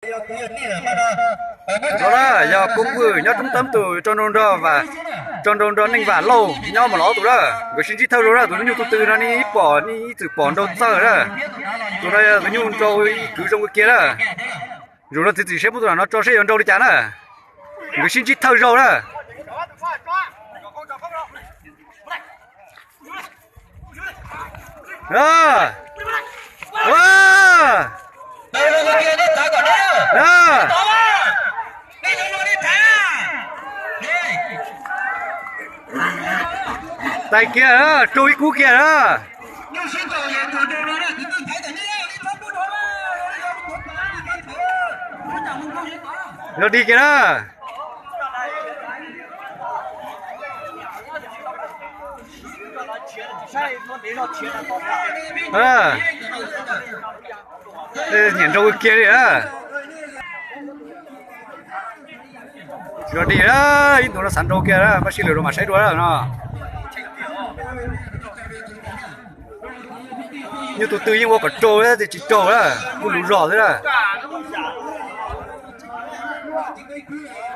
Zoo na, yog Koob Vwj nyob Roob Tab tus tso nrau nrog, tso nrau nrog Neej Vam Lauj nyob Mos Los ob tus na. Nkawd sib ntsib thawj zaug na, tus hnub nyoog tus twg no nej ib pom nej ib txwm pom nrau txawj na. Tus no yog tus hnub nyoog nrau ib kwv zoo kawg kiag na. Zaum no txiav txim seb muab tus no tso seb yuav nrau li cas na. Nkawd sib ntsib thawj zaug na. Tag kiag, raug ib kub kiag na. Los dig kiag na. Nyiam nrau kiag li na. Los dig na, ib ntus no xav nrau kiag na, pab sib lwm rau mam saib dua no. Nyuj tus twg yeej ua kom raug, tsis raug na, kuj lus zog xwb na.